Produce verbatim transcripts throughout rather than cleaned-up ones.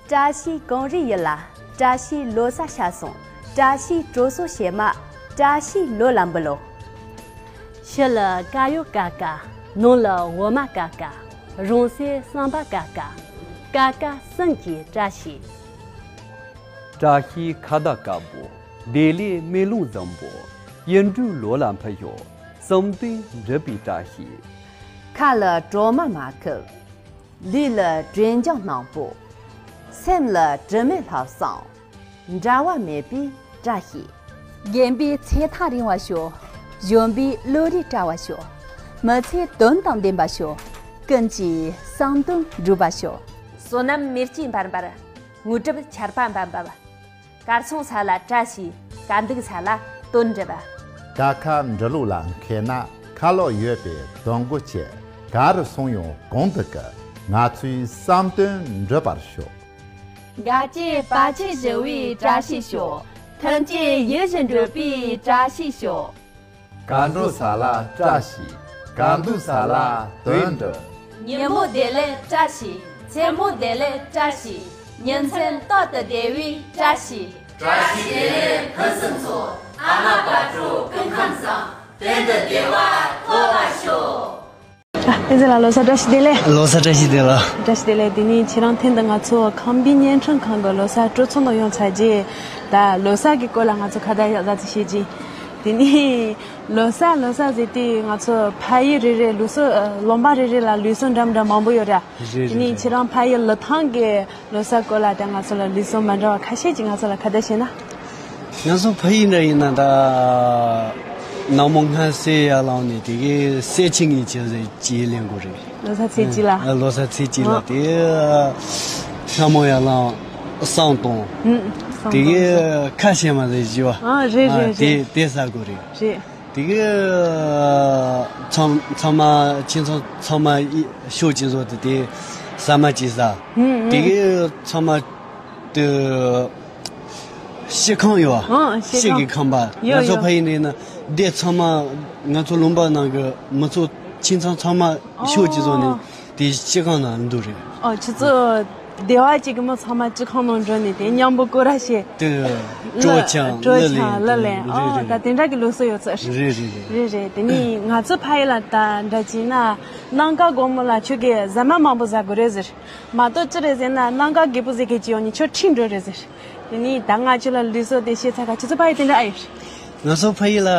བཀྲ་ཤིས་གངས་རིའི་ཡུལ་ལ། བཀྲ་ཤིས་ལོ་གསར་ཤར་སོང་། བཀྲ་ཤིས་དྲོ་སོ་བྱེ་མ། བཀྲ་ཤིས་ལོ་ལ་འབུལ་ལོ། ཕྱི་ལ་དཀར་ཡོལ་ཀ་ཀ། ནང་ལ་འོ་མ་ཀ་ཀ། རང་སའི་ཟམ་པ་ཀ་ཀ། ཀ་ཀ་གསུམ་གྱིས་བཀྲ་ཤིས། བཀྲ་ཤིས་ཁ་བརྡ་དཀར་པོ། བདེ་ལེགས་མེ་ལོང་བཟང་པོ། གཡུ་འབྲུག་ལོ་ལ་འཕུར་ཤོག་བསམ་དོན་འགྲུབ་པའི་བཀྲ་ཤིས། ཁ་ལ་གྲོ་མ་མ་ཁུག་ལུས་ལ་དྲོད་འཇམ་སྣམ་པོ། སེམས་ལ་དྲི་མེད་ལྷག་བསམ། འབྲལ་བ་མེད་པའི་བཀྲ་ཤིས། རྒན་པའི་ཚེ་ཐག་རིང་བ་ཤོག་གཞོན་པའི་བློ་རིག་བཀྲ་བ་ཤོག་མི་ཚེ་དོན་དང་ལྡན་པ་ཤོག་ཀུན་གྱིས་བསམ་དོན་འགྲུབ་པ་ཤོག་བསོད་ནམས་མེ་ལྕེ་འབར་འབར། དངོས་གྲུབ་ཆར་པ་འབབ་འབབ། གར་སོང་ས་ལ་བཀྲ་ཤིས། གར་འདུག་ས་ལ་དོན་འགྲུབ། ཀ་ཁ་འབྲི་ལུགས་ལ་མཁས་ན་ཁ་ལོ་ཡོད་པའི་གདོང་མགོ་བྱས། ག་རུ་སོང་ཡང་གོང་དུ་ཀི། ང་ཚོའི་བསམ་དོན་འགྲུབ་པར་ཤོག་དགའ་སྐྱིད་བར་ཆད་ཞི་བའི་བཀྲ་ཤིས་ཤོག་མཐུན་སྐྱིད་ཡིད་བཞིན་འགྲུབ་པའི་བཀྲ་ཤིས་ཤོག་གར་འགྲོ་ས་ལ་བཀྲ་ཤིས། གར་འདུག་ས་ལ་དོན་འགྲུབ། ཉིན་མོ་བདེ་ལེགས་བཀྲ་ཤིས། མཚན་མོ་བདེ་ལེགས་བཀྲ་ཤིས། ཉིན་མཚན་རྟག་ཏུ་བདེ་བའི་བཀྲ་ཤིས། བཀྲ་ཤིས་བདེ་ལེགས་ཕུན་སུམ་ཚོགས། ཨ་མ་དགའ་སྤྲོ་སྐུ་ཁམས་བཟང་། དོན་དུ་བདེ་བ་ཐོབ་པར་ཤོག་ཨ་ཨེ་ཟེར་ལ་ལོ་གསར་བཀྲ་ཤིས་བདེ་ལེགས། ལོ་གསར་བཀྲ་ཤིས་བདེ་ལེགས། བཀྲ་ཤིས་བདེ་ལེགས། དེ་ནས་ཁྱེད་རང་ཐེངས་འདི་ང་ཚོ་ཁམས་པའི་བརྙན་འཕྲིན་ཁང་གི་ལོ་གསར་སྤྲོ་ཚོགས་ནང་ཡོང་ཚར་རྗེས། ད་ལོ་གསར་གྱི་སྐོར་ལ་ང་ཚོ་ཁ་བརྡ་ཡག་ཙམ་ཅིག་བྱེད་ཀྱི། དེ་ནས་ལོ་གསར་ལོ་གསར་ཟེར་དུས་ང་ཚོ་ཕ་ཡུལ་རེ་རེ། ལུགས་སྲོལ་ལུང་པ་རེ་རེ་ལ་ལུགས་སྲོལ་འདྲ་མི་འདྲ་མང་པོ་ཡོད་ར། རེད་དེ་ནས་རེད་ཁྱེད་རང་ཕ་ཡུལ་ལི་ཐང་གི་ལོ་གསར་སྐོར་ལ་ད་ང་ཚོ་ལ་ལུགས་སྲོལ་མི་འདྲ་བ་ཁ་ཤས་ཅིག་ང་ཚོ་ལ་ཁ་བརྡ་བྱས་ན། ང་ཚོ་ཕ་ཡུལ་འདྲ་ཡིན་ན་ད་ནངས་མོ་སྔ་སེ་ཡར་ལངས་ནས་དེ་གའི་སེ་ཆིང་ངེ་ཆེ་ཟེར་ཅིག་ལེན་དགོས་རེད། ལོ་གསར་ཚེས་གཅིག་ལ། ཨ་ལོ་གསར་ཚེས་གཅིག་ལ། ཨ་དེ་སྔ་མོ་ཡར་ལངས་བསང་གཏོང་། ཨུ་བསང་གཏོང་། དེ་གའི་ཁ་ཕྱེ་མ་ཟེར་བཞི་བ། ཨ་རེད་རེད་རེད། དེ་དེ་ཟ་དགོས་རེད། རེད། དེ་གའི་ཚང་ཚང་མ་ཁྱིམ་ཚང་ཚང་མ་ཤོག་ཅིག་བཟོ་དེ་དེ་ཟ་མ་ཅིག་ཟ། ཨུ་ཨུ། དེ་གའི་ཚང་མ། དུ། ཤི་ཁང་ཡོད་པ། ཨང་ཤི་ཤི་གི་ཁང་པ། ཡོད་ང་ཚོ་ཡོད། ཕ་ཡུལ་ནས་ན་སྡེ་ཚང་མ། ང་ཚོ་ལུང་པ་ནང་གི་མི་ཚོ་ཁྱིམ་ཚང་ཚང་མ་ཤོག་ཅིག་བཟོ་ནས། ཨོ། དེ་ཤི་ཁང་ནང་འདུག་རེད། ཨོ་ཁྱེད་ཚོ་སྡེ་བ་གཅིག་གི་མི་ཚང་མ་སྤྱི་ཁང་ནང་འགྲོ་ནས་དེ་མཉམ་པོ་སྐོར་ར་བྱེད། དེ་སྤྲོ་ཆང་གླུ་ལེན། གླུ་ལེན། ཨོ་ད་དེ་འདྲ་གི་ལུགས་སྲོལ་ཡོད་ཚོད་རེད། རེད་རེད་རེད། རེད་རེད། དེ་ནས་ང་ཚོ་ཕ་ཡུལ་ལ་ད་འདྲ་བྱས་ན་གནམ་གང་དགོང་མོ་ལ་ཁྱོད་ཀྱིས་ཟ་མ་མང་པོ་ཟ་དགོས་རེད་ཟེར། མ་གཏོགས་ཅི་རེད་ཟེར་ན་གནམ་གང་རྒད་པོ་ཟེར་མཁན་ཅིག་ཡོང་ནས་ཁྱོད་ཁྲིད་འགྲོ་རེད་ཟེར། དེ་ནས་ད་ང་ཁྱོད་ལ་ལུགས་སྲོལ་དེ་བཤད་ཚར་ག་ཁྱེད་ཚོ་ཕ་ཡུལ་དེ་འདྲ་ཨེ་ཡོད་རེད། ང་ཚོ་ཕ་ཡུལ་ལ་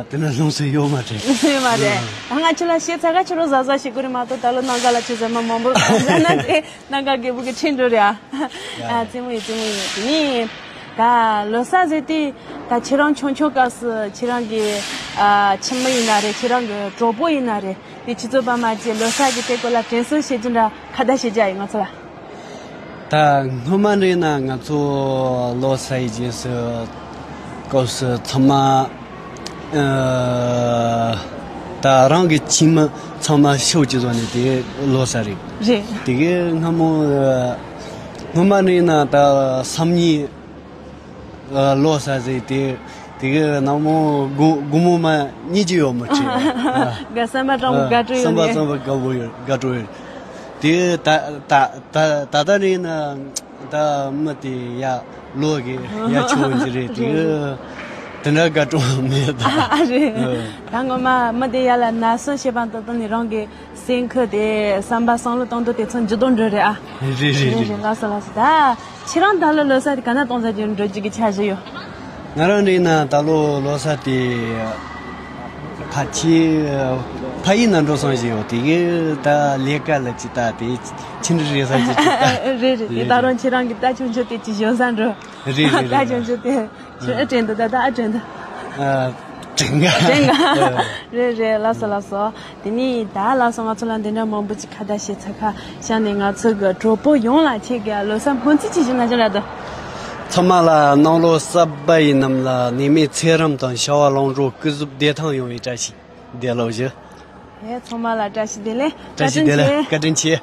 དེ་འདྲ་ལུགས་སྲོལ་ཡོད་མ་རེད། ཡོད་མ་རེད། ད་ང་ཁྱོད་ལ་བཤད་ཚར་ག་ཁྱོད་རང་གཟབ་གཟབ་བྱེད་དགོས་རེད། མ་གཏོགས་ད་ལོ་གནམ་གང་ལ་ཁྱོད་ཟ་མ་མང་པོ་ཟ་ན་དེ་གནམ་གང་རྒད་པོ་གིས་ཁྲིད་འགྲོ་རེད་ཨ། ཡ་ཨ་རྩེད་མོ་ཡིན་རྩེད་མོ་ཡིན། དེ་ནས་ད་ལོ་གསར་ཟེར་དུས་ད་ཁྱེད་རང་ཆུང་ཆུང་སྐབས་སུ་ཁྱེད་རང་གི་ཨ་ཁྱིམ་མི་ཡིན་ན་རེད། ཁྱེད་རང་གི་གྲོགས་པོ་ཡིན་ན་རེད། དེ་ཁྱེད་ཚོ་བར་མ་ཅིག་ལོ་གསར་གྱི་དེ་སྐོར་ལ་དྲན་གསོ་བྱེད་རྒྱུ་འདྲ་ཁ་བརྡ་བྱེད་རྒྱུ་ཡིན་ང་ཚོ་ལ། ད་སྔོན་མ་རེད་ན་ང་ཚོ་ལོ་གསར་ཡི་རྗེས་སུ་སྐབས་སུ་ཚང་མ་ཨ་ད་རང་གི་ཁྱིམ་མི་ཚང་མ་ཤོག་ཅིག་བཟོ་ནས་དེ་ལོ་གསར་རེད། རེད། དེ་གའི་སྔ་མོ་སྔོན་མ་རེད་ན་ད་སང་ཉིན། ཨ་ལོ་གསར་ཟེར་དེ། དེ་གི་ནངས་མོ་དགོང་དགོང་མོ་མ་གཉིད་ཀྱི་ཡོད་མི་ཁྲིད། དགའ་བསམ་པ་སྤྲང་པོ་དགའ་སྤྲོ་ཡོད་བསམ་པ་ནས་སྤྲང་པོ་དགའ་པོ་ཡོད་དགའ་སྤྲོ་ཡོད། དེ་ད་ད་ད་ད་ལྟ་རེད་ན་ད་མི་དེ་ཡ་ལོ་གི་ཡ་ཆུང་ཅི་རེད། དེ་གི་དེ་འདྲ་དགའ་སྤྲོ་མེད་ད། ཨ་རེད། ད་ངོ་མ་མི་དེ་ཡ་ལ་ན་སོ་བྱེད་པ་འདི་དོན་ནི་རང་གི་སེམས་ཁུར་དེ་བསམ་པ་བསམ་བློ་གཏོང་འདོད་དེ་ཚོ་འཇུ་དོན་འགྲོ་རེད་ཨ། རེད་རེད་རེད། རེད་རེད། ལགས་སོ་ལགས་སོ། ད་ཁྱེད་རང་ད་ལོ་ལོ་གསར་དེ་ག་ན་གཏོང་ས་ཅིག་འགྲོ་རྒྱུ་གི་འཆར་གཞི་ཡོད། ང་རང་རེད་ན་ད་ལོ་ལོ་གསར་དེ་ཕ་ཁྱི་ཕ་ཡུལ་ན་འགྲོ་བསམ་བཞིན་ཡོད། དེ་གི་ད་ལས་ཀ་ལ་ཅི་ལྟ་དེ་ཕྱི་འབྲེལ་རེད་ས་ཅི་ཅི་ལྟ། རེད་རེད། དེ་ད་རུང་ཁྱེད་རང་གི་ད་ཆུང་ཆུང་དེ་ཅི་བྱོན་ས་འགྲོ། རེད་རེད་རེད། ད་ཆུང་ཆུང་དེ། ཁྱོད་ཨ་དྲན་འདུག་ད་ད་ཨ་དྲན་འདུག་ཨ་དྲན་ག་དྲན་ག་ཨ། རེད་རེད། ལགས་སོ་ལགས་སོ། དེ་ནས་ད་ལགས་སོ། ང་ཚོ་ལ་འདི་འདྲ་མང་པོ་ཅིག་ཁ་བརྡ་བྱས་ཚར་ཁ་ཤ་ནས་ང་ཚོ་གི་གྲོགས་པོ་ཡོངས་ལ་ཁྱེད་ཀྱི་ལོ་གསར་སྨོན་ཚིག་ཅིག་ཞུ་ན་ཅི་འདྲ་འདུག་ཚང་མ་ལ་གནམ་ལོ་གསར་པ་ཡི་ནམ་ལ་ནད་མེད་ཚེ་རིང་དང་བྱ་བ་ལམ་འགྲོ་སྐུ་གཟུགས་བདེ་ཐང་ཡོང་བའི་བཀྲ་ཤིས་བདེ་ལེགས་ཞུ། ཨེ་ཚང་མ་ལ་བཀྲ་ཤིས་བདེ་ལེགས། བཀྲ་ཤིས་བདེ་ལེགས། བཀའ་དྲིན་ཆེ།